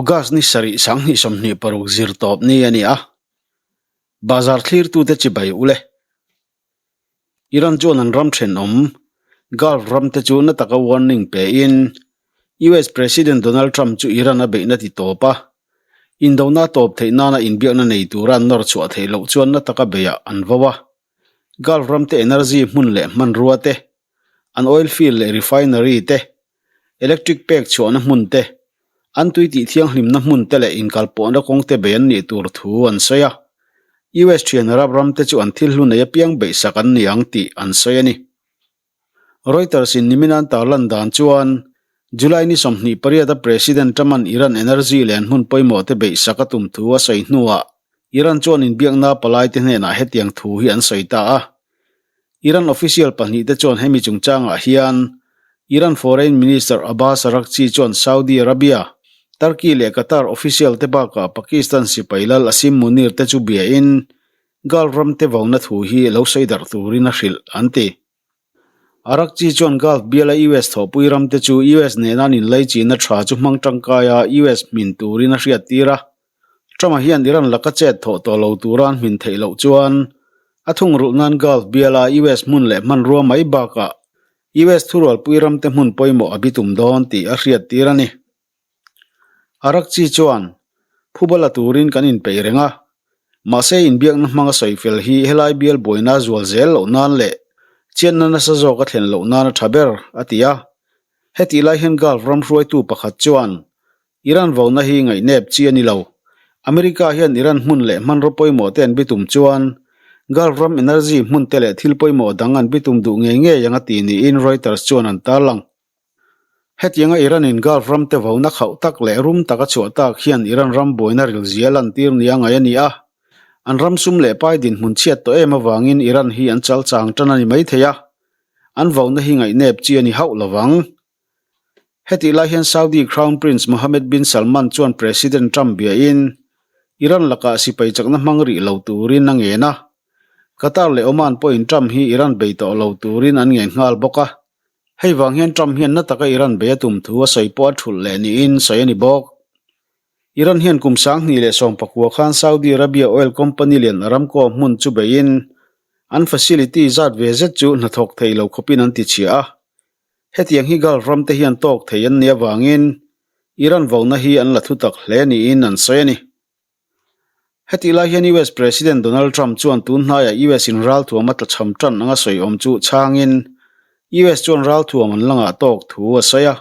August ni sarih sanghnih 26 zir tawp ni a ni a, bazar thlirtute chibai ule. Iran chuan an ram thenawm Gulf ramte chu na taka warning pein US President Donald Trump chu Iran a beihna ti tawp a, indona tawp theih nana inbiakna nei tura an nawr chhuah theih loh chuan na taka beiah an vo a. Gulf ramte energy hmun leh hmanrua te, an oil field leh refinery te, electric pek chhuahna hmun te, an tui tih thianghlimna hmun te leh inkalpawhna kawng te bei an nih tur thu an sawi a. US thian Arab ramte chu an thil hlu nei apiang beihsak an ni ang tih an sawi a ni. Reuters in nimin an tarlan dan chuan July ni 28 a President Trump-a'n Iran energy leh an hmun pawimawh te beihsak a tum thu a sawi hnuah Iran chuan inbiakna palaite hnenah hetiang thu hi an sawi ta a. Iran official pahnihte chuan hemi chungchangah hian Iran Foreign Minister Abbas Araghchi chuan Saudi Arabia, Turkey leh Qatar official te bakah Pakistan sipai lal Asim Munir te chu biain Gulf ramte vauna thu hi lo sawi darh turin a hrilh an ti. Araghchi chuan Gulf biala US thawhpui ramte chu US nena an inlaichinna tha chu hmang tangkaia US hmin turin a hriattir a. Trump-a hian Iran laka chet thawh tawh lo tura an hmin theih loh chuan a thungrulh nan Gulf biala US hmun leh hmanrua mai bakah US thurualpui ramte hmun pawimawh a bitum dawn tih a hriattir a ni. Araghchi chuan, Phuba la turin kan inpeih reng a, mahse inbiakna hmanga sawi fel hi helai bial buaina zual zel loh nan leh chianna nasa zawk a thlen loh nan a tha ber, a ti a. Hetih lai hian Gulf ram hruaitu pakhat chuan, Iran vauna hi ngaihnep chi a ni lo. America hian Iran hmun leh hmanraw pawimawh te an bitum chuan Gulf ram energy hmun te leh thil pawimawh dang an bitum duh ngei ngei ang a ti niin Reuters chuan an tarlang. Hetianga Iran-in Gulf ramte vauna khauh tak leh rum taka chhuah tak hian Iran ram buaina rilzia lantir nia ngaih a ni a. An ram sum leh pai dinhmun chhiat tawh em avangin Iran hi an chal chang tan a ni maithei a, an vauna hi ngaihnep chi a ni hauh lovang. Hetih lai hian Saudi Crown Prince Mohammed bin Salman chuan President Trump biain Iran lakah sipai chakna hmang rih lo turin a ngen a. Qatar leh Oman pawhin Trump hi Iran bei tawh lo turin an ngen nghal bawk a. Hei vang hian Trump hian na taka Iran bei a tum thu a sawi pawh a thulh leh niin sawi a ni bawk. Iran hian kum 2019 khan Saudi Arabia oil company lian Aramco hmun chu beiin an facility zat ve zet chu hnathawk thei lo khawpin an ti chhia a. Hetiang hi Gulf ram te hian tawk thei an nih avangin Iran vauna hi an la thutak hle niin an sawi a ni. Hetih lai hian US President Donald Trump chuan tun hnaiah US in ralthuam a tlachham tan anga sawi awm chu chhangin US chuan ralthuam an la ngah tawk thu a sawi a.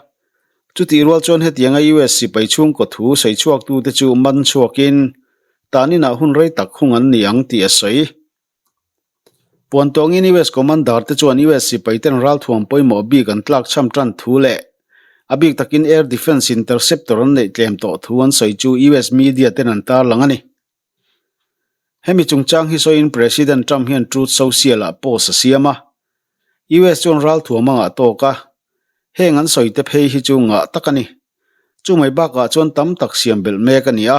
Chutih rual chuan hetianga US sipai chhungkaw thu sawi chhuaktute chu man chhuakin taninah hun rei tak hung an ni ang tih a sawi. Puan tawngin US Commander te chuan US sipai ten ralthuam pawimawh bik an tlak chham tan thu leh a bik takin Air Defence Interceptor an neih tlem tawh thu an sawi chu US media ten an tarlang a ni. Hemi chungchang hi sawiin President Trump hian Truth Social ah post a siam a, US chuan ralthuam a ngah tawk a, heng an sawi te phei hi chu ngah tak a ni. Chumai bakah chuan tam tak siam belh mek a ni a,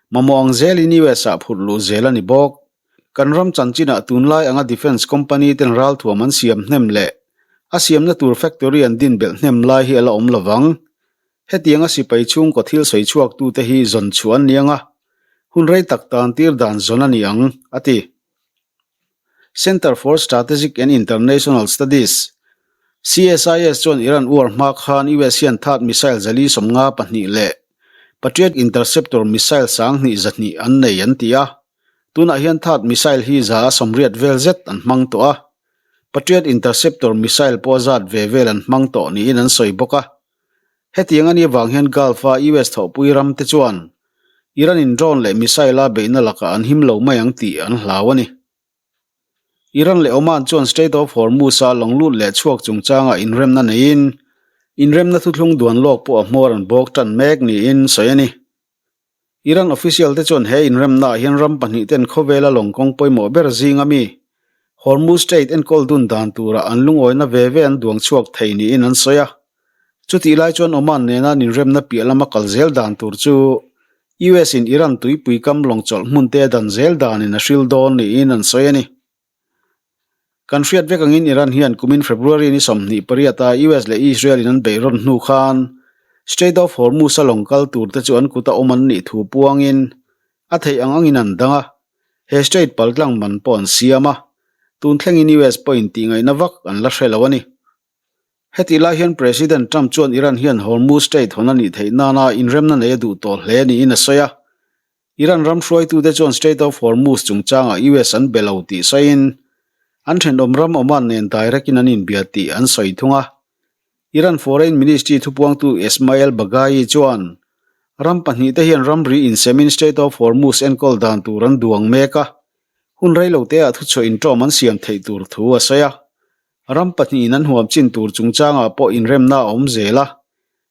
Mamawh ang zelin US ah phurh luh zel a ni bawk. Kan ram chanchinah tunlai anga defence company ten ralthuam an siam hnem leh a siamna tur factory an din belh hnem lai hi a la awm lovang. Hetianga sipai chhungkaw thil sawi chhuaktute hi zawn chhuah an ni anga hun rei tak tan tir dan zawn a ni ang, a ti. Centre for Strategic and International Studies, CSIS, chuan Iran uar hma khan US hian THAAD missile 452 leh Patriot interceptor missile 1200 an nei an ti a. Tunah hian THAAD missile hi 180 vel zet an hmang tawh a. Patriot interceptor missile pawh zat ve vel an hmang tawh niin an sawi bawk a. Hetiang a nih avang hian Gulf-a US thawhpui ram te chuan Iran-in drone leh missile-a beihna lakah an him lo mai ang tih an hlau a ni. Iran leh Oman chuan Strait of Hormuz-a lawng lut leh chhuak chungchangah inremna neiin inremna thuthlung duan lawk pawh a hmawr an bawk tan mek niin sawi a ni. Iran official te chuan he inremnaah hian ram pahnih ten khawvela lawng kawng pawimawh ber zinga mi Hormuz Strait enkawl dun dan turah an lungawina ve ve an duang chhuak thei niin an sawi a. Chutih lai chuan Oman nena an inremna piah lama kal zel dan tur chu US in Iran tuipui kam lawng chawlh hmun te a dan zel danin a hril dawn niin an sawi a ni. Kan hriat vek angin Iran hian kumin February ni 28 a US leh Israel in an beih rawn hnu khan. Strait of Hormuz-a lawng kal tur te chu an kuta awm an nih thu puangin a theih ang angin an dang a, he strait paltlang man pawh an siam a, tun thlengin US pawhin tihngaihna vak an la hre lo a ni. Hetih lai hian President Trump chuan Iran hian Hormuz Strait hawn a nih theih nana inremna nei a duh tawh hle niin a sawi a. Iran ram hruaitute chuan Strait of Hormuz chungchangah US an be lo tih sawiin an thenawm ram Oman nen direct in an inbia tih an sawi thung a. Iran Foreign Ministry thupuangtu Esmaeil Baghaei chuan ram pahnihte hian ramri insemin Strait of Hormuz enkawl dan tur an duang mek a, hun reiloteah thuchhuah inṭawm an siam theih tur thu a sawi a. Ram pahnihin an huam chin tur chungchangah pawh inremna a awm zel a,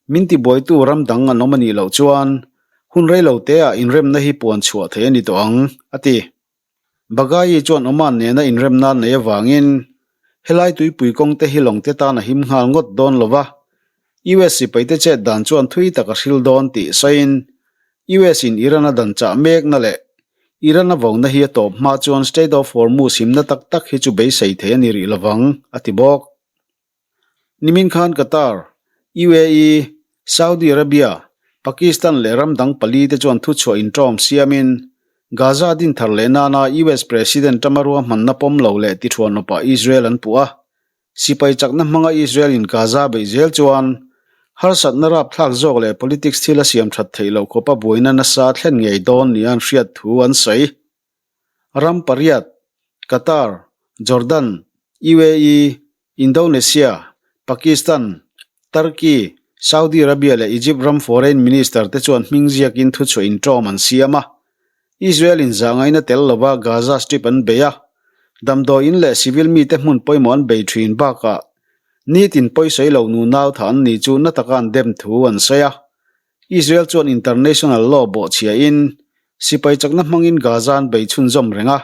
min tibuaitu ram dang an awm a nih loh chuan hun reilo teah inremna hi puan chhuah theih a ni tawh ang, a ti. Baghai chuan Oman nena inremna an neih avangin helai tuipui kawngte hi lawngte tan a him nghal ngawt dawn lo va, US sipaite chet dan chuan thui tak a hril dawn tih sawiin US in Iran a dan chah mekna leh Iran a vona hi a tawp hma chuan Strait of Hormuz himna tak tak hi chu beisei thei a ni rih lovang, a ti bawk. Nimin khan Qatar, UAE, Saudi Arabia, Pakistan leh ram dang pali te chuan thuchhuah inṭawm siamin Gaza din thar leh nana US President Trump-a ruahmanna pawm lo leh tithuanawpah Israel an puh a, Sipai chakna hmanga Israel in Gaza beih zel chuan harsatna rapthlak zawk leh politics thil a siam that theih loh khawpa buaina nasa thlen ngei dawn nia an hriat thu an sawi. Ram pariat, Qatar, Jordan, UAE, Indonesia, Pakistan, Turkey, Saudi Arabia leh Egypt ram foreign minister te chuan hming ziakin thuchhuah inṭawm an siam a. Israel in zahngaina tel lova Gaza Strip an bei a, damdawi in leh civil mite hmun pawimawh an bei thin bakah nitin pawisawi lo nunau tha an ni chu na taka an dem thu an sawi a. Israel chuan international law bawhchhia in sipai chakna hmangin Gaza an bei chhunzawm reng a,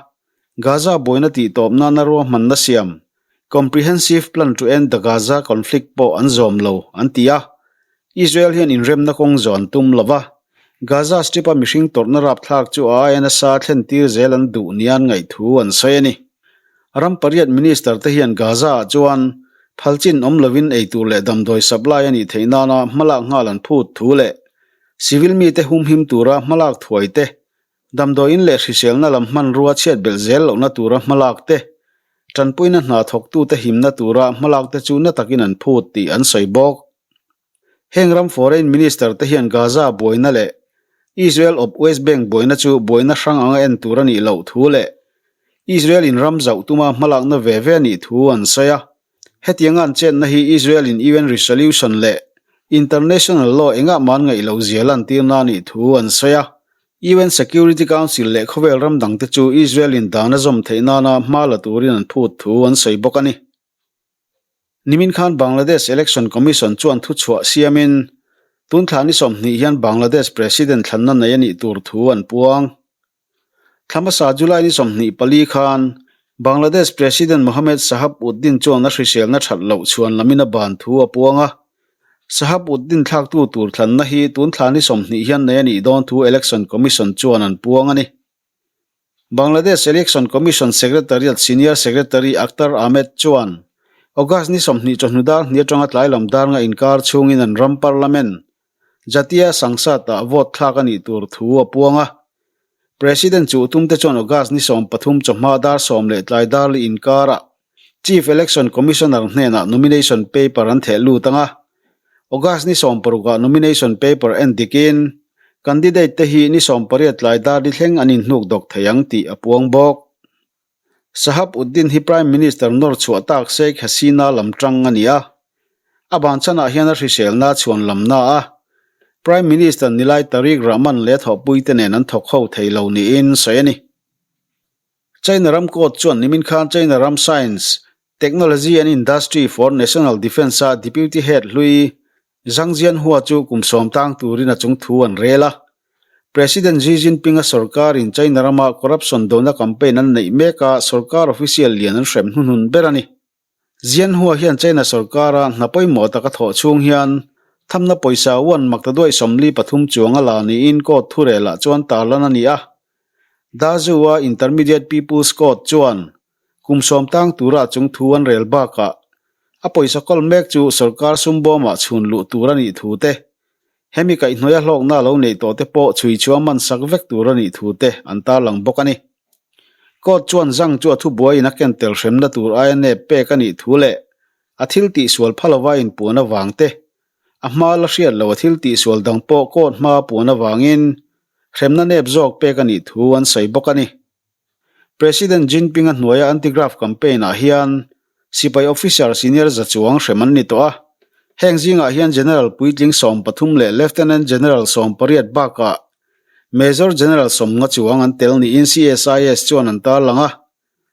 Gaza buaina tihtawp nana ruahmanna siam Comprehensive Plan to End the Gaza Conflict pawh an zawm lo, an ti a. Israel hian inremna kawng zawh an tum lo va, Gaza Strip-a mihring tawrhna rapthlak chu a aia nasa thlentir zel an duh nia an ngaih thu an sawi a ni. Ram pariat minister te hian Gaza-ah chuan phalchin awm lovin eitur leh damdawi supply a nih theih nana hmalak nghal an phut thu leh civil mite humhim tura hmalak thuai te Damdawiin leh hriselna lam hmanrua chhiat belh zel lohna tura hmalak te, tanpuina hna thawktute himna tura hmalak te chu na takin an phut tih an sawi bawk. Heng ram Foreign Minister te hian Gaza buaina leh Israel awp West Bank buaina chu buaina hrang anga en tur a nih loh thu leh Israel in ram zauh tuma hmalakna ve ve a nih thu an sawi a. Hetianga an chetna hi Israel in UN resolution leh international law engah mah an ngaih loh zia lantirna a nih thu an sawi a. UN Security Council leh khawvel ram dangte chu Israel in dan a zawm theih nana hma la turin an phut thu an sawi bawk a ni. Nimin khan Bangladesh Election Commission chuan thuchhuah siamin tun thla ni 20 hian Bangladesh President thlanna nei a nih tur thu an puang. Thla hmasa July ni 24 khan Bangladesh President Mohammed Shahab Uddin chuan a hriselna that loh chhuan lamin a ban thu a puang a. Shahab Uddin thlaktu tur thlanna hi tun thla ni 20 hian nei a nih dawn thu Election Commission chuan an puang a ni. Bangladesh Election Commission Secretariat Senior Secretary Akhtar Ahmed chuan August ni 20 chawhnu dar hnih atanga tlai lam dar nga inkar chhungin an ram Parliament Jatiya Sangsad-ah vote thlak a nih tur thu a puang a. President chu tumte chuan August ni 13 chawhma dar sawm leh tlai dar li inkarah Chief Election Commissioner hnenah nomination paper an theh lut ang a. August ni 16 ah nomination paper en dikin candidate te hi ni 18 tlai dar li thleng an inhnuk dawk thei ang tih a puang bawk. Shahab Uddin hi Prime Minister nawr chhuah tak Sheikh Hasina lam tang a ni a. A ban chhanah hian a hriselna chhuan lamna a Prime Minister Nilai Tarique Rahman leh a thawhpuite nen an thawk ho thei lo niin sawi a ni. China ram court chuan nimin khan China ram Science, Technology and Industry for National Defence-a Deputy Head hlui Zhang Jianhua chu kum sawm tang turin a chung thu an rel a. President Xi Jinping-a sorkarin China rama corruption dona campaign an neih mekah sorkar official lian an hrem hnuhnun ber a ni. Jianhua hian China sorkara hna pawimawh taka thawh chhung hian thamna pawisa uan maktaduai 43 chuang a la niin court thurelah chuan tarlan a ni a. Dazhou-a Intermediate People's Court chuan Kum sawm tang tura chung thu an rel bakah a pawisa kawl mek chu sorkar sum bawmah chhun luh tur a nih thu te. Hemi kaihhnawih a hlawkna lo neih tawh te pawh chhui chhuah man sak vek tur a nih thu te an tarlang bawk a ni. Court chuan Zhang chu a thubuaiin a ken tel hremna tur aia nep pek a nih thu leh a thil tihsual pha lova inpuan avang te, a hma la hriat lo a thil tihsual dang pawh court hmaa puan avangin hremna nep zawk pek a nih thu an sawi bawk a ni. President Jinping-a hnuaia anti-graft campaign-ah hian sipai officer senior za chuang hrem an ni tawh a. Heng zingah hian General puitling 13 leh Lieutenant General 18 bakah Major General 50 chuang an tel niin CSIS chuan an tarlang a.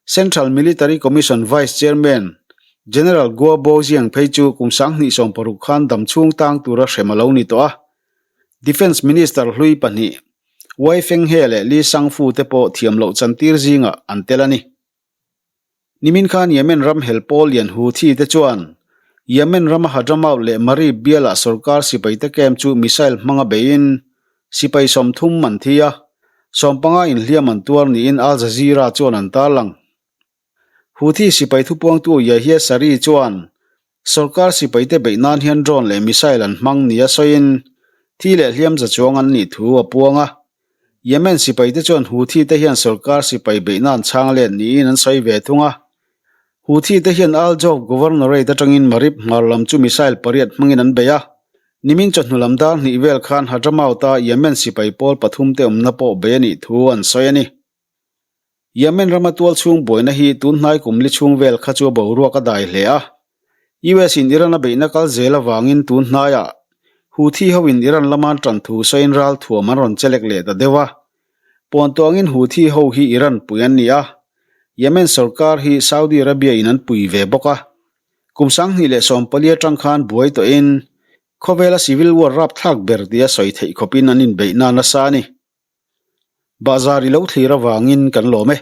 Central Military Commission Vice Chairman General Guo Bojiang phei chu kum 2016 khan dam chhung tang tura hrem a lo ni tawh a. Defence Minister hlui pahnih Wai Fenghe leh Li Shangfu te pawh thiam loh chantir zingah an tel a ni. Nimin khan Yemen ram hel pawl lian Houthi te chuan Yemen rama Hadramaut leh Marib bialah sorkar sipaite camp chu missile hmanga beiin sipai 30 an thi a, 15 inhliam an tuar niin Al Jazeera chuan an tarlang. Houthi sipai thupuangtu Yahya Saree chuan sorkar sipaite beih nan hian drone leh missile an hmang nia sawiin thi leh hliam za chuang an nih thu a puang a. Yemen sipaite chuan Houthi te hian sorkar sipai beih nan chhang let niin an sawi ve thung a. Houthi te hian Al Jawf Governorate atangin Marib hmar lam chu missile pariat hmangin an bei a. Nimin chawhnu lam dar hnih vel khan Hadramaut-a Yemen sipai pawl pathum te awmna pawh bei a nih thu an sawi a ni. Yemen rama tual chhung buaina hi tun hnai kum li chhung vel kha chu a boruak a dai hle a. US in Iran a beihna kal zel avangin tun hnaiah Houthi hoin Iran lama an tan thu sawiin ral thuam an rawn chelek leh ta deuh a. Puantuangin Houthi ho hi Iran pui an ni a, Yemen sorkar hi Saudi Arabia in an pui ve bawk a. Kum 2014 atang khan buai tawhin khawvela civil war rapthlak ber tia sawi theih khawpin an inbeihna nasa a ni. Bahzar i lo thlir avangin kan lawm e.